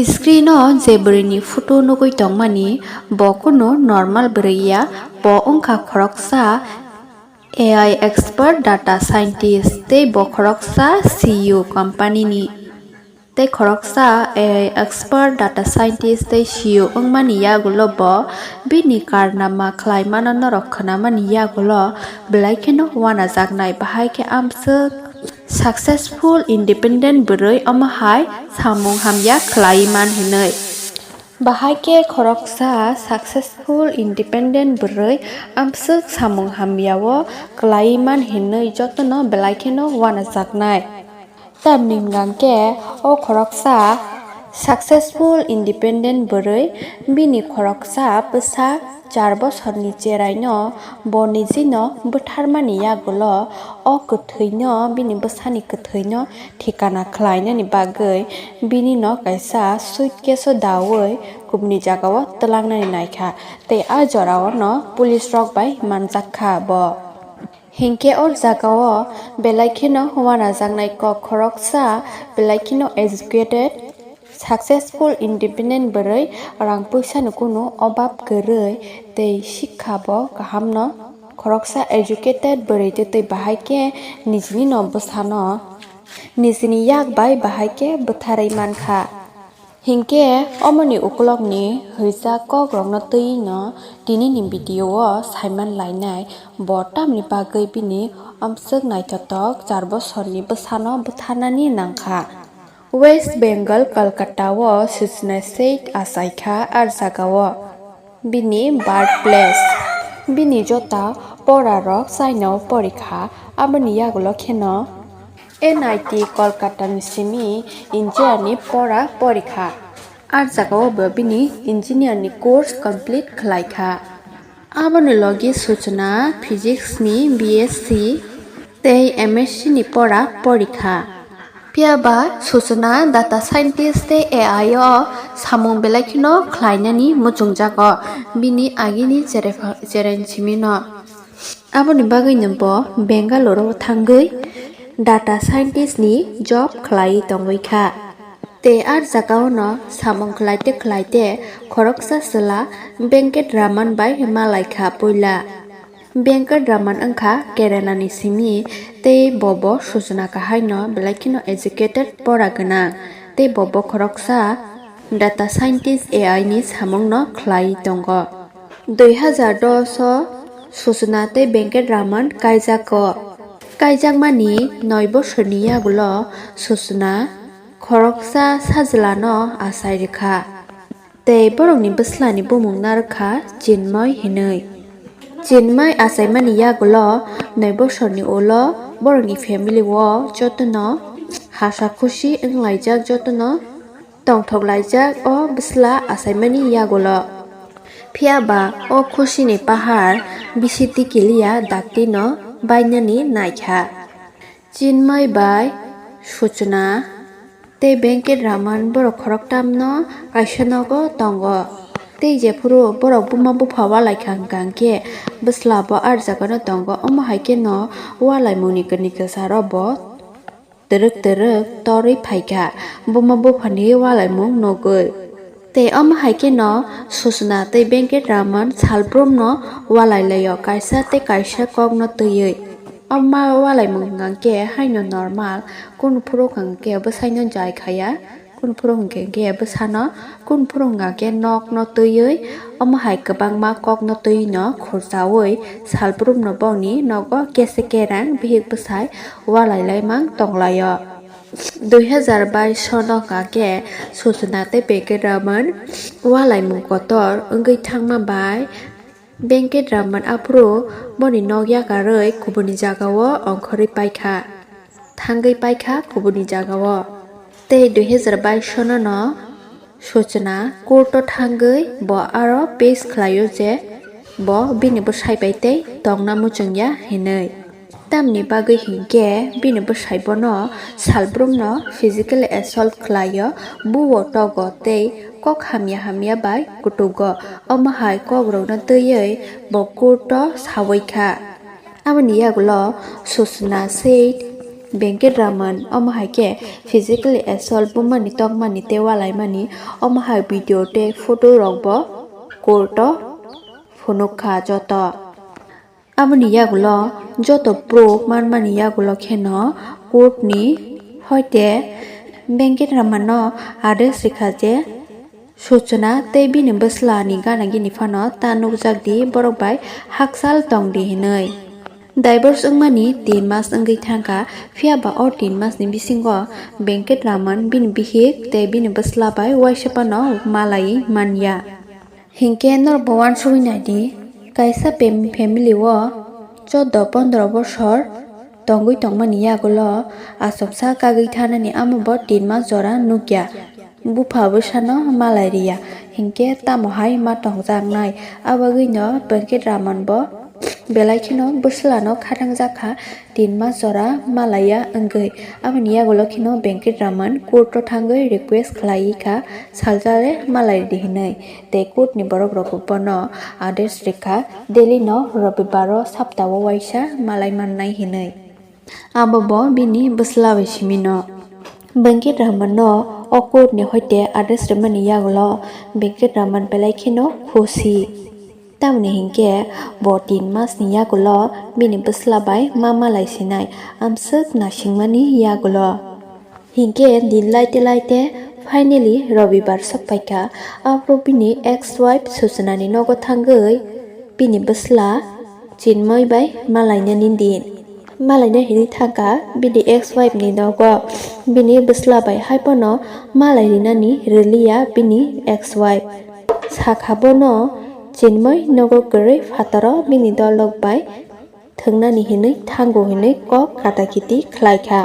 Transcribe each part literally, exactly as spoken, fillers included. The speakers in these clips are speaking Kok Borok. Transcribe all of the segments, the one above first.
Screen o je bwrwi ni photo nugwi tongmani, bo kunu normal bwrwi ya, bo wngkha khoroksa A I expert, data scientist tei bo khoroksa C E O company ni. Tei khoroksa A I expert, data scientist tei C E O wngmani yagulo bo bini karnama khlaimano norok khwnamani yagulo belai kheno uanajaknai, bahai khe amswk successful independent bwrwi omo hai samung hamya khlai man hinwi. Bahai khe khoroksa successful independent bwrwi amswk samung hamya o khlai man hinwi jotono belai kheno uanajaknai. Tamni hwnkhe o khoroksa successful independent bwrwi bini khoroksa bwsa char bosorni cheraino bo nijino bwtharmani yagulo o kwthwino, bini bwsani kwthwino thikana khlainani bagwi bini no kaisa suitcase o daui kubuni jagao twlangnani naikha, tei a jorao no police rok bai manjakha bo. Hinkhe o jagao belai kheno uanajaknai kok khoroksa, belai kheno educated, successful, independent bwrwi, rang puisani kunu obab kwrwi tei sikha bo kahamno khoroksa educated bwrwi tei bahai khe nijini no bwsano nijini yak bai bahai khe bwtharwi mankha. Hinkhe omoni ukulokni hwijak kokrokno twi no tinini video o saiman lainai, bo tamni bagwi bini amswk naithotok char bosorni bwsano bwtharnani nangkha. West Bengal, Kolkata o Suchna Seth achaikha, ar jagao bini birthplace. Bini jota porarok China o porikha, aboni yagulo kheno N I T Kolkata ni simi engineer ni pora porikha. Ar jagao bo bini engineer ni course complete khlaikha. Aboni logi Suchna physics ni B S C tei M S C ni pora porikha. Phiya ba Suchna data scientist tei A I o samung belai kheno khlainani muchungjago bini agini cherefa-, cherenchimino. Aboni bagwino bo Bangalore o thangwi data scientist ni job khlaiwi tongwi kha. Tei ar jagao no samung khlaite khlaite khoroksa chwla Venkat Raman bai malaikha puila. Venkat Raman wngkha Kerala ni simi tei bobo Suchna kahai no belai kheno educated, pora gwnang, tei bobo khoroksa data scientist A I ni samung no khlai tongo. Dui hazar dos o Suchna tei Venkat Raman kaijago. Kaijakmani noi bosorni yagulo Suchna khoroksa sajla no achai rwkha. Tei borokni bwslani bumung narwkha Chinmay hinwi. Chinmay achaimani yagulo noi bosorni ulo borokni family o jotono hasa khusi wnglaijak, jotono tongthok laijak o bwsla achaimani yagulo. Phiya ba o khusini pahar bisi tikiliya dakti no bainani naikha. Chinmay bai Suchna tei Venkat Raman borok khoroktam no kaisa nogo tongo. Tei jephuru borok buma bupha walaikha hwnkha hwnkhe bwsla bo ar jagano tongo, omo hai kheno walaimungni kwnwi kwcharo bo twrwk twrwk torwi phaikha buma buphani walaimung nugwi. Tei omo hai kheno Suchna tei Venkat Raman salbrumno walai laio, kaisa tei kaisa kokno twiwi. Omo walaimung hwnkha khe haino normal, kunu phuru hwnkha khe bwsaino jai khaya, kunu phuru hwnkha khe bwsano, kunu phuru hwnkha khe nokno twiwi, omo hai kwbangma kokno twiwino khurchaui salbrumno bongni nogo kese kerang bihik bwsai walai laimang tonglaio. Dui hazar bais sono hwnkha khe Suchna tei Venkat Raman walaimung kotor wngwi thangma bai Venkat Raman aphuru boni nok yakarwi kubuni jagao ongkhorwi paikha, thangwi paikha kubuni jagao. Tei dui hazar bais sono no Suchna court o thangwi bo aro pes khlaio je bo bini bwsai bai tei tongna muchungya hinwi. Tamni bagwi hinkhe bini bwsai bono salbrumno physically assault khlaio, buo togo tei kok hamya hamya bai kutugo. Omo hai kokrokno twiwi bo court o sawi kha. Aboni yagulo Suchna Seth Venkatraman omo hai khe physically assault bumani tokmani tei walaimani omo hai video tei photo rok bo court o phunukha joto. Aboni yagulo joto proof manmani yagulo kheno court ni hoite Venkatraman no adesh rikha je Suchna tei bini bwsla ni gana gini phano ta nukjak di, borok bai hakchal tong di hinwi. Divorce wngmani tin mas wngwi thangkha, phiya ba o tin mas ni bisingo Venkatraman bini bihik tei bini bwsla bai uaisa phano malaiwi manya. Hinkhe norok bo uansugwi nai di, kaisa pem-, family o chordo pondro bosor tongwi tongmani yagulo achomsa kagwi thanani amo bo tin mas jora nukya. Bupha bwsano malai riya, hinkhe tamo hai ma tongjaknai? Abagwino Venkatraman bo belai kheno bwslano khatangjak kha, tin mas jora malaiya wngwi. Aboni yagulo kheno Venkatraman court o thangwi request khlaiwi kha, saljale malai di hinwi. Tei court ni borok rok bono adesh rikha, Delhi no Robibaro saptao waisa malai mannai hinwi. Abo bo bini bwsla bai simi no. Venkatraman no o court ni hoite adesh rimani yagulo Venkatraman belai kheno khusi. Tamoni hinkhe bo tin mas ni yagulo bini bwsla bai ma malai sinai amswk nasingmani yagulo. Hinkhe din laite laite finally Robibar sokpaikha. Aphuru bini ex wife Suchna ni nogo thangwi bini bwsla Chinmoi bai malainani din. Malaina hinwi thangkha bini ex wife ni nogo. Bini bwsla bai haiphano malai rinani rwliya bini ex wife. Sakha bono Chinmoi nogo kwrwi phataro bini dolok bai thwngnani hinwi thango hinwi kok katakiti khlaikha.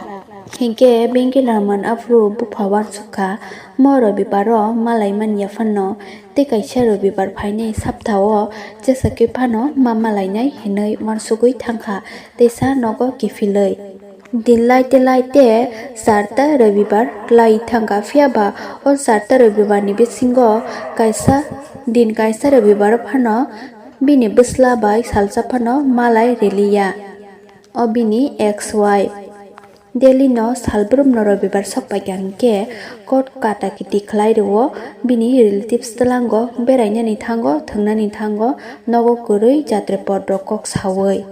Hinkhe Venkatraman aphuru bupha uansukha, mo Robibaro malai manya phano tei kaisa Robibar phainai saptao jesa khe phano ma malainai hinwi uansugwi thangkha teisa nogo kiphilwi. Din laite laite charta Robibar lai thangkha, phiya ba o charta Robibar ni bisingo kaisa din kaisa Robibar phano bini bwsla bai salsa phano malai riliya. O bini ex wife. Delhi no salbrum no Robibar sokpaikha hinkhe court katakiti khlai rwo, bini relatives twlango berainani thango, thwngnani thango, nogo kwrwi jatre pot rok kok sawi.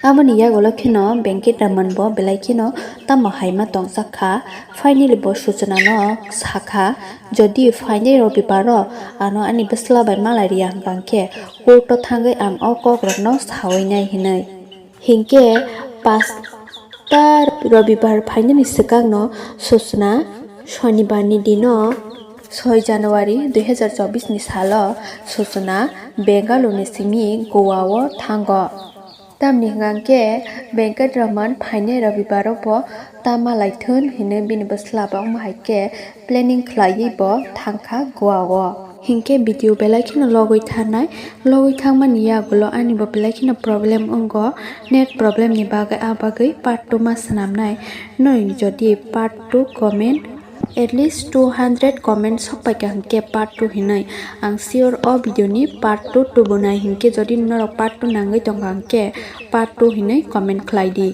Aboni yagulo kheno Venkatraman bo belai kheno tamo hai ma tongjak kha. Finally bo Suchna no sakha, jodi phainai Robibaro ano ani bwsla bai malai riya hwnkha khe court o thangwi ang o kok rok no sawi nai hinwi. Hinkhe pasta Robibar phainani swkang no Suchna Shonibar ni dino soi January dui hazar chobbish ni salo Suchna Bengaluru ni simi Goa o thango. Tamni hwnkha khe Venkatraman phainai Robibaro bo ta malaithun hinwi bini bwsla bai wngma hai khe planning khlaiwi bo thangkha Goa o. Hinkhe video belai kheno logwi thanai, logwi thangmani yagulo ani bo belai kheno problem wngo, net problem ni bagwi, a bagwi part two ma swnamnai. Nini jodi part two comment At least two hundred comment sokpaikha hinkhe part two hinwi. Ang sure o video ni part two tubunai hinkhe jodi norok part two nangwi tongkha hinkhe part two hinwi comment khlai di.